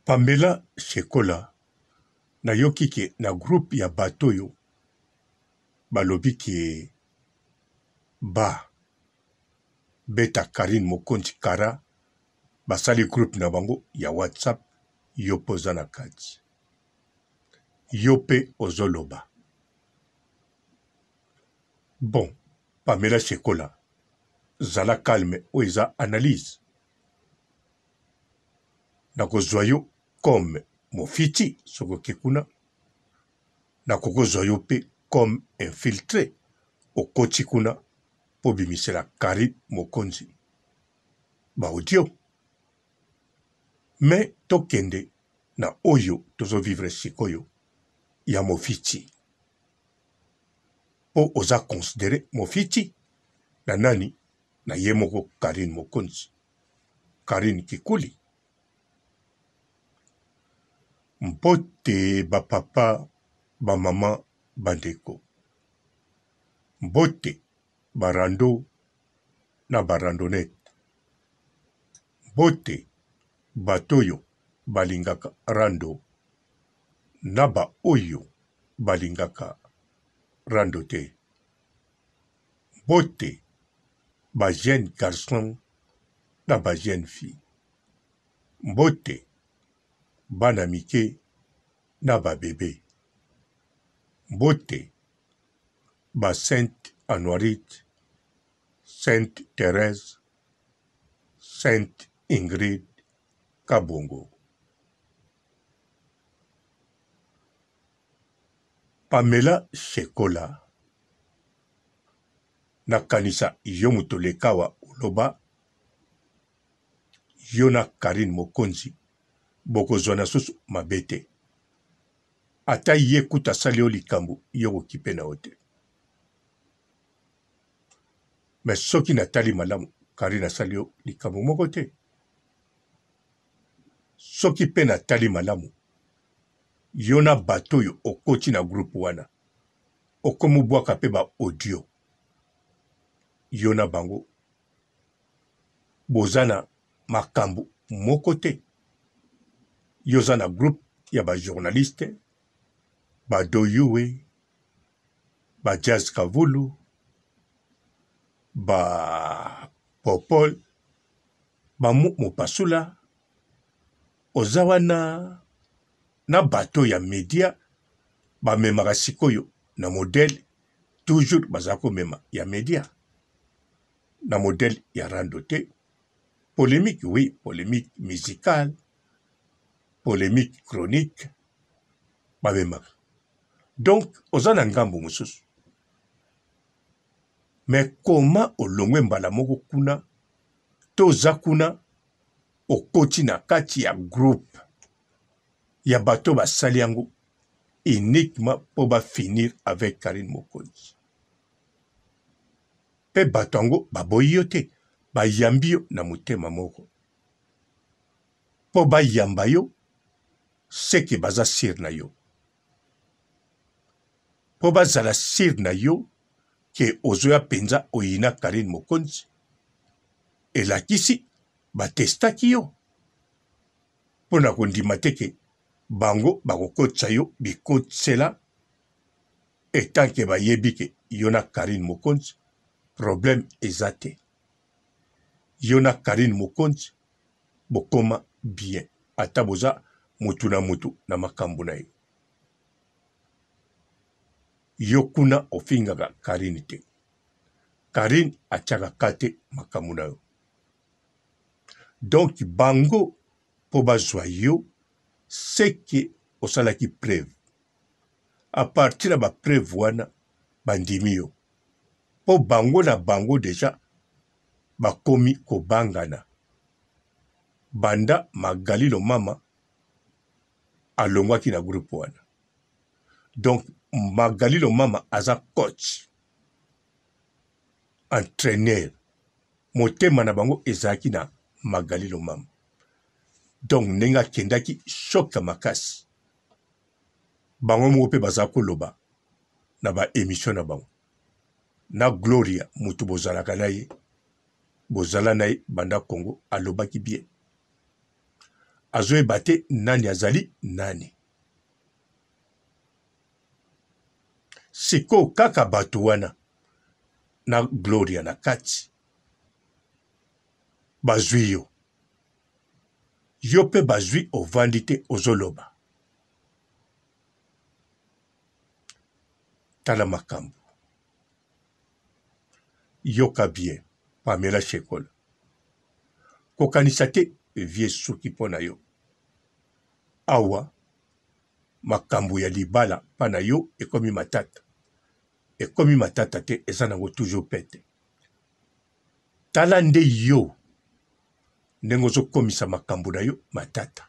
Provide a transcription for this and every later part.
Pamela Shekola nayoki ke na groupe ya bato oyo balobi ke ba beta Carine Mokonzi kara basali groupe na bango ya WhatsApp yo pe oza na kati yo pe ozo loba bon Pamela Shekola zala calme oyo eza analyse Nakozwa yo comme mofiti soki oke kuna, nakoki kozwa yo pe comme infiltre okoti kuna po obimisela Carine Mokonzi ba audio. Mais tokende na oyo tozo vivre sikoyo ya mofiti po oza considere mofiti na nani? Na ye moko Carine Mokonzi. Carine Kikuli. Mbote ba papa, ba maman, ba ndeko. Mbote ba rando na ba randonnette. Mbote bato oyo balingaka rando na ba oyo balingaka rando te. Mbote ba jeunes garçons na ba jeunes filles. Mbote bana mike na ba bebes. Mbote ba Sainte Anuarite, Sainte Therèse, Sainte Ingrid Kabongo. Pamela Shekola nakanisa yo moto oleka awa oloba yo na Carine Mokonzi bokozwana susu mabe te ata ye kutu asali yo likambo yo okokipe na yo te mais soki natali malamu Carine asali yo likambo moko te soki pe natali malamu yo na bato oyo okoti na groupe wana okomi obwaka pe ba audio yo na bango boza na makambu moko te yo oza na groupe ya ba journaliste ba doyue ba jazz kavulu ba popol ba mopasula oza wana na bato ya media bamemaka sikoyo na modèle toujours baza komema ya media na modèle ya rando te polemique oui polemique musicale polemique chronique bamemaka donc oza na ngambo mosusu mais comment olongwe mbala moko kuna to oza kuna okoti na kati ya groupe ya bato basali yango uniquement mpo ba finir avec Carine Mokonzi mpe bato yango baboyi yo te, bayambi yo na motema moko mpo bayamba yo seke baza sire na yo mpo bazala sire na yo ke ozoya mpenza oyina Carine Mokonzi elakisi batestaki yo mpo na kondima te ke bango bakokotisa yo bikotisela etant ke bayebi ke yo na Carine Mokonzi problème eza te yo na Carine Mokonzi bokoma bien ata boza mutu na mutu na makambo na ye yo kuna ofingaka Carine te Carine atiaka ka te makambo na yo donc bango po bazwa yo seke osalaki preuve a partir ya ba preuve wana bandimi yo po bango na bango dejà bakomi kobangana banda Magali Lomama alongwaki na groupe wana donc Magali Lomama aza coach entraîneur motema na bango ezalaki na Magali Lomama donc ndenge akendaki choc ya makasi bango moko pe baza koloba na ba emission na bango na Gloria mutu bozalaka na ye bozala na ye banda Congo alobaki bien. Azoyeba te nani azali nani. Sikoyo kaka bato wana na Gloria na kati bazwi yo. Yo pe bazwi ovandi te ozoloba. Tala makambo. Yoka bien Pamela Shekola. Kokanisa te vie esuki mpo na yo. Awa makambo ya libala mpa na yo ekomi matata. Ekomi matata te eza nango toujours pete. Tala nde yo ndenge ozokomisa makambo na yo matata.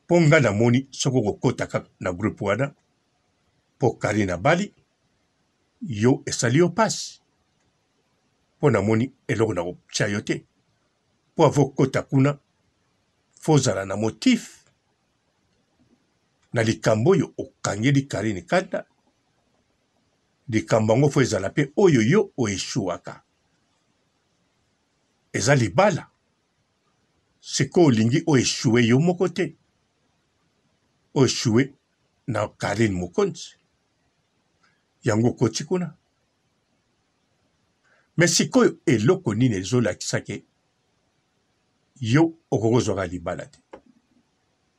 Mpo nga namoni soki okokota kaka na groupe wana mpo Carine abali yo esali yo pasi mpo namoni eloko na kotia yo te mpo avo okota kuna fo ozala na motif na likambo oyo okangeli Carine kanda likambo yango fo ezala mpe oyo yo oeshuwaka eza libala sikoyo olingi o echoue yo moko te o echoue na Carine Mokonzi yango okoti kuna me sikoyo eloko nini ezolakisa ke yo okoki kozwaka libala te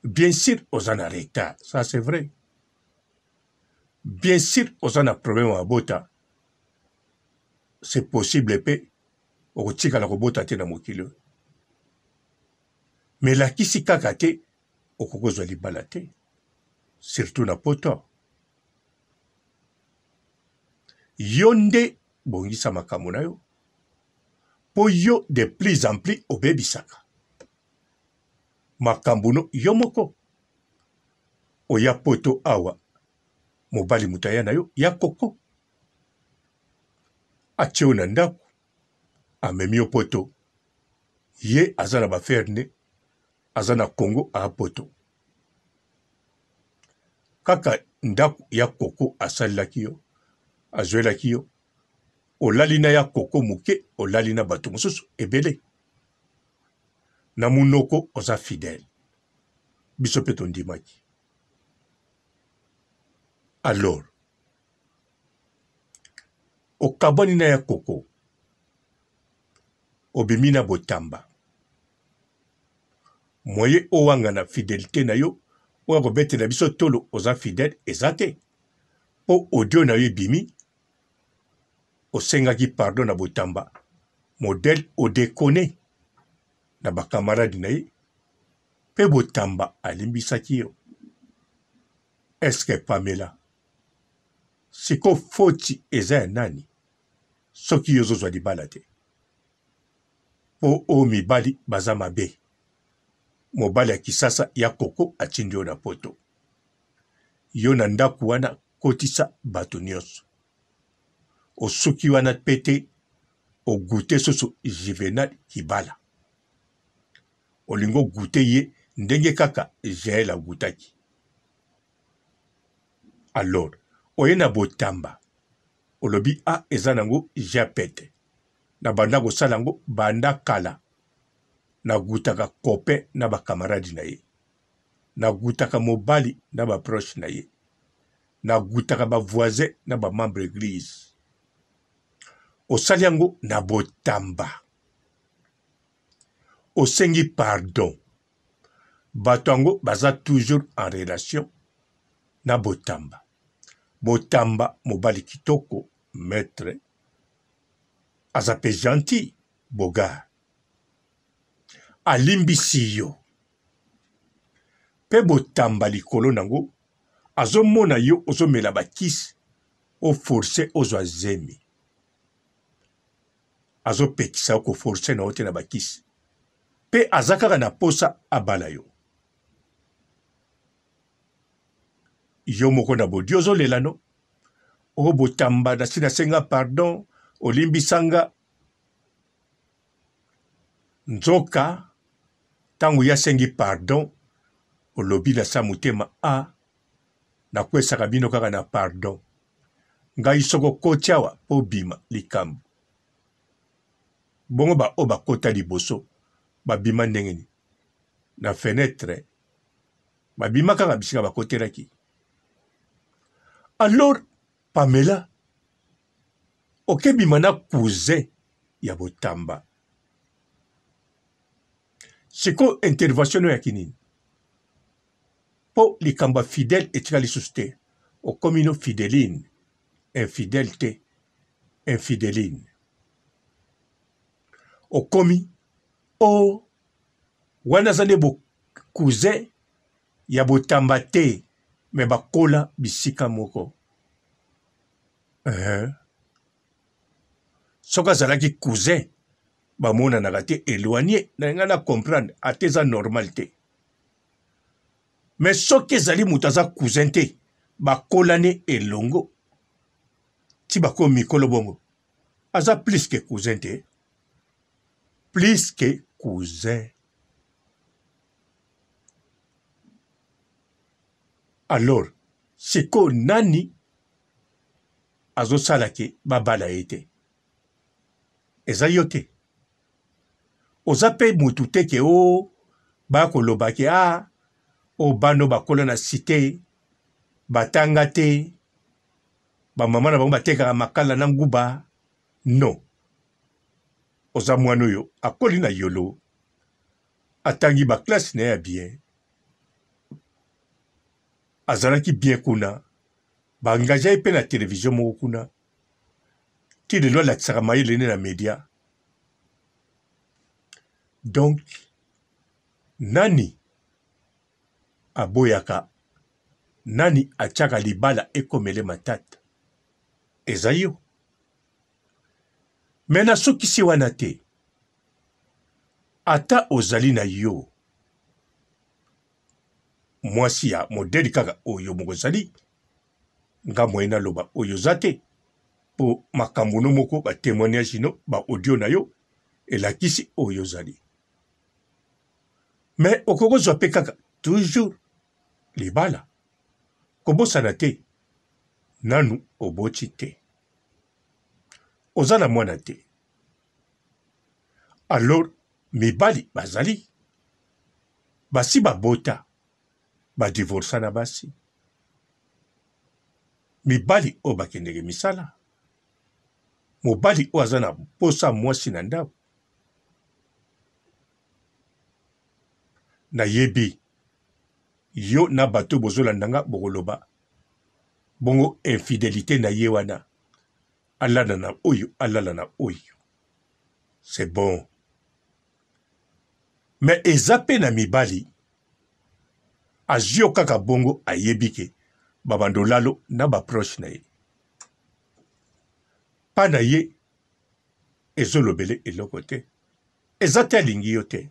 bien sûr oza na retard ça c'est vrai bien sûr oza na problème ya mabota c'est possible mpe okotikala kobota te na mokili oyo me elakisi kaka te okoki kozwa libala te surtout na poto yo nde bongisa makambo na yo mpo yo de plus en plus obebisaka makambo no yo moko oya poto awa mobali moto aya na yo ya koko atie yo na ndako amemi yo poto ye aza na bafere nde aza na congo aa poto kaka ndako ya koko asalelaki yo azwelaki yo olali na ya koko moke olali na bato mosusu ebele na monoko oza fidèle biso mpe tondimaki alors okabwani na ya koko obimi na botamba moye owangana fidelite na yo oyo akobetela biso tolo oza fidèle eza te mpo audio na yo ebimi osengaki pardon na botamba modèle odekone na bakamarade na ye mpe botamba alimbisaki yo eske Pamela siko foti eza ya nani soki yo ozozwa libala te po oyo mibali baza mabe mobali ya kisasa ya koko atindi yo na poto yo na ndako wana kotisa bato nyonso osuki wana pe te ogoute susu juvenal kibala olingi ogoute ye ndenge kaka jael agoutaki alors oye na botamba olobi a ah, eza nango japete na banda kosala yango banda kala nagutaka copain na bakamaradi na ye nagutaka mobali na baproche na ye nagutaka bavoisin na bamembre eglise osali yango na botamba osengi pardon bato yango baza toujours en relation na botamba botamba mobali kitoko maître aza pe gentil bogar alimbisi yo pe botamba likolo nango azomona yo ozomela bakisi oforce ozwa zemi azopekisa yo koforce na yo te na bakisi pe aza kaka na posa abala yo yo moko na bodi ozolela no o botamba nasi nasenga pardon olimbisa nga nzoka ntango ye asengi pardon olobi na sa motema a ah, nakwesaka bino kaka na pardon ngai soko okoti awa mpo obima likambo bongo baoyo bakota liboso babima ndenge nini? na fenetre babima kaka bisika bakotelaki. Alors Pamela okebima na cousin ya Botamba. Sikoyo intervention no yaki nini? Po likambo ya fidèle etikali lisusu te. Okomi no fideline, infidèle te, infideline. Okomi o oh, wana aza nde bo cousin ya Botamba te mais bakola bisika moko. Uh -huh. Soki azalaki cousin bamonanaka te eloigne na ngai na comprendre ata eza normal te mais soki ezali moto aza cousin te bakolani elongo ti bakomi mikolo bongo aza plus que cousin te plus que cousin alors sikoyo nani azosala ke babala ye te eza yo te oza pe mutu te ke o oh, ba koloba ke ah o oh, bano bakola na cite batanga te bamama na bango batekaka makala na nguba non oza mwana oyo akoli na yolo atangi baklasse na ye ya bien azalaki bien kuna ba engagea ye pe na television moko kuna ti lelo alakisaka mayele ne na media donc nani aboyaka nani atiaka libala ekomele matata eza yo me nasukisi wana te ata ozali na yo mwasi ya modele kaka oyo moko ozali nga moye naloba oyo oza te po makambo no moko ba temoignage no ba audio na yo elakisi oyo ozali me okoki kozwa mpe kaka toujours libala kobosana te nanu oboti te oza na mwana te alors mibali bazali basi babota ba divorca na basi mibali oyo bakendeke misala mobali oyo aza na posa mwasi na ndako nayebi yo na bato bozolanda nga bokoloba bongo infidelite na ye wana alala na oyo alala na oyo c'est bon mais eza pe na mibali azwi yo kaka bongo ayebi ke babanda olalo na ba proche na ye pa na ye ezolobele eloko te eza te alingi yo te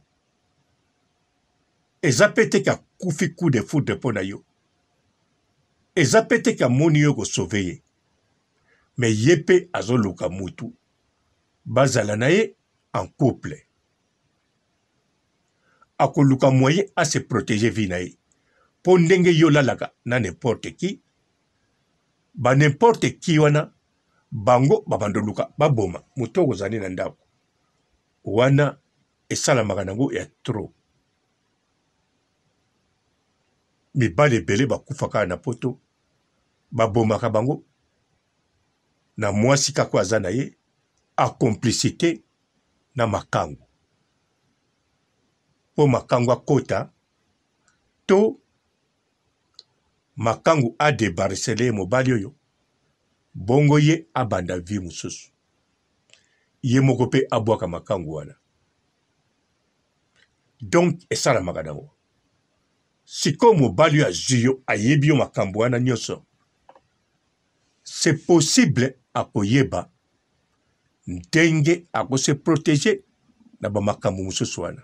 eza pe te ke akufi coup de foudre mpo na yo eza pe te ke amoni yo kosauve ye me ye mpe azoluka mutu bazala na ye en couple akoluka moyen a se proteger vie na ye mpo ndenge yo olalaka na n'importe qui ba n'importe qui wana bango babanda oluka baboma moto okozali na ndako wana esalamaka nango ya trop mibali ebele bakufaka na poto babomaka bango na mwasi kaka aza na ye a complicite na makangu po makangu akota to makangu a debarcele ye mobali oyo bongo ye abanda vie mosusu ye moko pe abwaka makangu wana donc esalamaka nango sikoyo mobali oyo azwi yo ayebi yo makambo wana nyonso c'est possible akoyeba ndenge ako se proteger na ba makambo mosusu wana.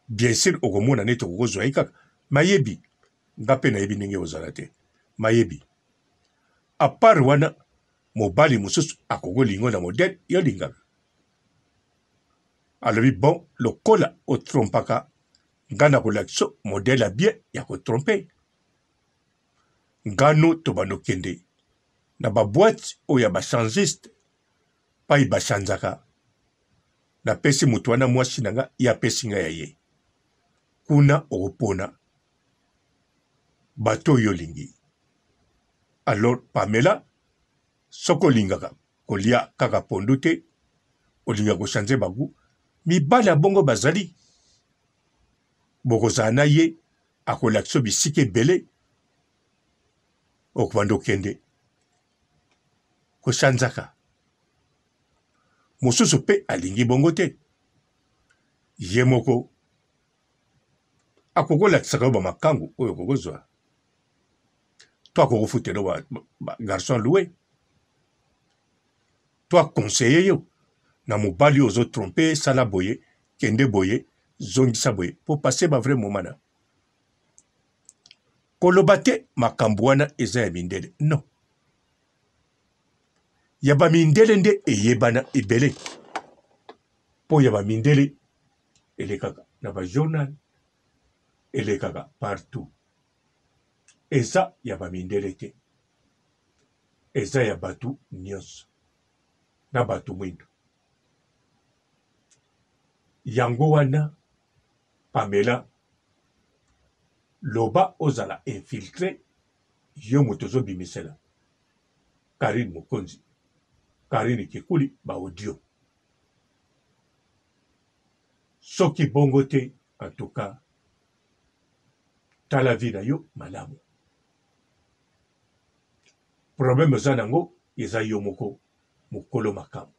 Bien sûr okomona neti okokozwa ye kaka mayebi nga mpe nayebi ndenge ozala te mayebi a part wana mobali mosusu akokolingo na modele yo olingaka alobi bon lokola otrompaka nga nakolakisa modele ya bien ya kotrompe ngano tobanda okende na ba boite oyo ya ba changiste pai ba changeaka. Napesi moto wana mwasi na nga, ye apesi nga ya ye. Kuna okopona bato oyo olingi. Alors Pamela, soki olingaka kolia kaka pondu te, olingaka ko changer ba gout, mibali ya bongo bazali. Bokozala na ye, akolakisa yo bisika ebele, okobanda okende kochanzaka. Mosusu pe alingi bongo te, ye moko akoki kolakisaka yo bamakangu oyo okoki kozwa to akoki kofutela yo ba garçon loue to aconseille yo na mobali oyo ozo trompe sala boye kende boye zongisa boye po passe ba vrai moment na koloba te makambo wana eza ya mindele non ya ba mindele nde eyebana ebele mpo ya ba mindele elekaka na ba journal elekaka partout eza ya ba mindele te eza ya batu nionso na batu mwindu yango wana Pamela loba ozala infiltre yo moto ozo bimisela Carine mokonzi Carine kikuli ba audio soki bongo te en tout cas tala vie na yo malamu problème oza nango eza yo moko mokolo makambo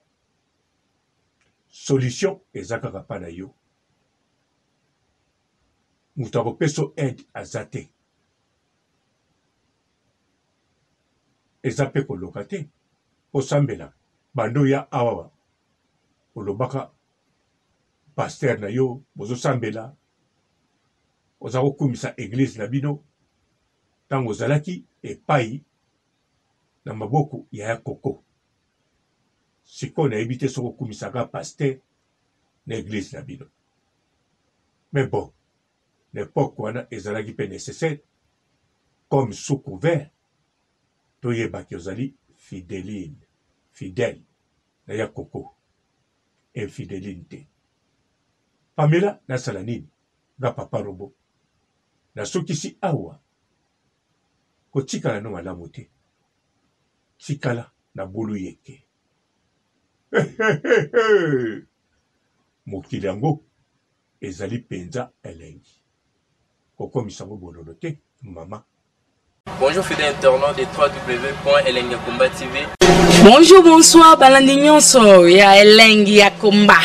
solution eza kaka pa na yo moto akopesa yo aide aza te eza pe koloka te osambelaka banda oya awa olobaka pasteur na yo bozosambela oza kokumisa eglise na bino ntango ozalaki epai na maboko ya ya koko sikoyo nayebi te soki okumisaka pasteur na eglise na bino mais bon na epoque wana ezalaki mpe necessaire comme sous couvert toyebaki ozali fideline fidèle na ya koko infideline te Pamela nasala nini nga papa robot nasukisi awa kotikala no malamu te tikala na bulu yeke mokili yango ezali penza elengi kokomisa yango bololo te mama. Bonjour fidèle internaute de www.elengiyakomba.tv. Bonjour, bonsoir, balandi nyonso ya elengi ya komba.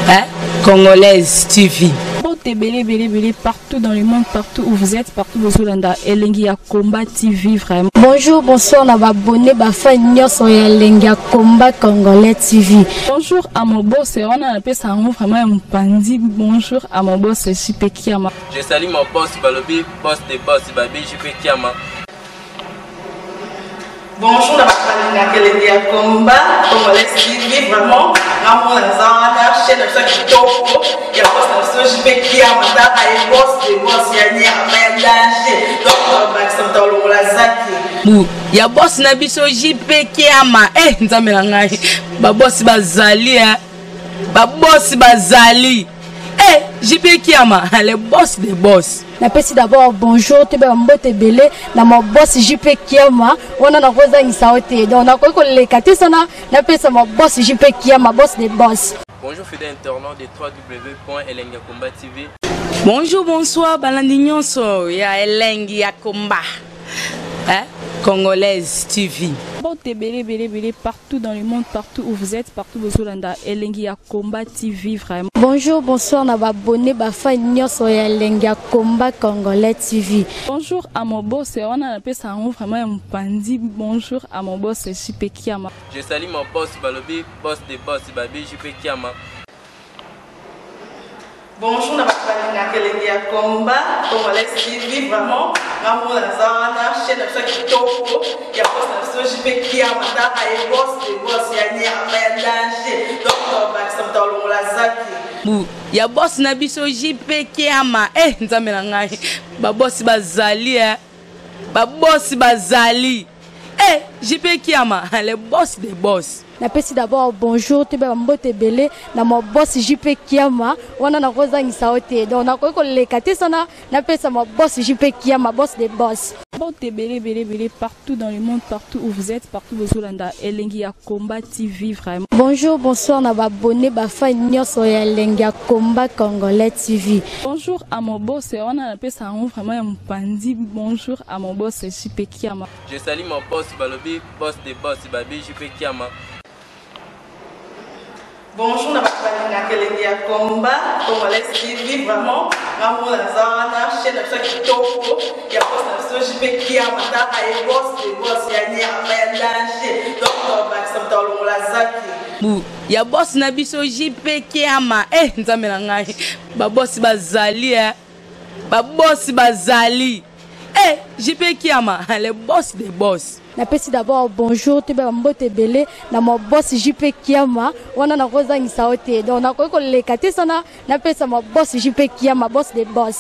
Hein? Congolaise TV. Mbote ebele ebele ebele partout dans le monde, partout où vous êtes, partout bozolanda elengi ya combat TV vraiment. Bonjour, bonsoir na ba abonné ba fan nyonso ya elengi ya combat congolais TV. Bonjour à mon boss, wana napesa yango vraiment ya mopanzi. Bonjour à mon boss JP Kiama. Je salue mon boss balobi boss de boss babi JP Kiama. Bonjour na bato balingaka elengi ya combat congolais TV vraiment ngamona naza wana chaîne na biso ya kitoko ya boss na biso JP Kiama tala ye boss de boss ya nyama ya danger donc bakisa moto alongola zaki bu ya boss na biso JP Kiama eh nzambe na ngai ba boss bazali eh ba boss bazali eh JP Kiama le boss de boss napesi d'abord bonjour toyeba mbote ebele na ma boss jp kiama wana nakozangisa yo te donc nakoki koleka te sana napesa ma boss jp kiama boss de boss. Bonjour fidèle internaute de www.elengiyakomba.tv. Bonjour, bonsoir, balandi nyonso ya elengi ya komba. Hein? Congolaise TV. Mbote ebele ebele ebele partout dans le monde, partout où vous êtes, partout bozolanda elengi ya combat TV vraiment. Bonjour, bonsoir na ba abonné ba fan nyonso ya elengi ya combat congolais TV. Bonjour à mon boss, wana napesa yango vraiment ya mopanzi. Bonjour à mon boss JP Kiama. Je salue mon boss balobi boss de boss babi JP Kiama. Bonjour na bato balingaka elengi ya combat congolais TV vraiment ngamona naza wana chaîne na biso ya kitoko ya boss na biso JP Kiama tala ye boss de boss ya nyama ya danger donc bakisa moto alongola zaki bu ya boss na biso JP Kiama eh nzambe na ngai ba boss bazali eh ba boss bazali. Eh, JP Kiama, le boss des boss. Napesi d'abord bonjour toyeba bambote ebele na ma boss JP Kiama wana nakozangisa yo te donc nakoki koleka te sana napesa ma boss JP Kiama, boss des boss. Mbote ebele ebele ebele partout dans le monde, partout où vous êtes, partout bozolanda Elengi ya Combat TV vraiment. Bonjour, bonsoir na baabonnés, bafans nyonso ya Elengi ya Combat Congolais TV. Bonjour à mon boss, wana napesa yango vraiment ya mopanzi. Bonjour à mon boss JP Kiama. Je salue mon boss balobi boss de boss babi JP Kiama. Bonjour na bato balingaka Elengi ya Combat Congolais TV vraiment. Nga moko naza wana, chaîne na biso ya kitoko ya boss na biso JP Kiama. Taka ye, boss de boss ya nyama ya danger, donc tobakisa moto alongola zaki. Bu ya boss na biso JP Kiama. Eh, nzambe na ngai, babosi bazali, eh. Babosi bazali. Eh, JP Kiama, le boss des boss. Napesi d'abord bonjour toyeba bambote ebele na ma boss JP Kiama wana nakozangisa yo te donc nakoki koleka te sana napesa ma boss JP Kiama, boss des boss.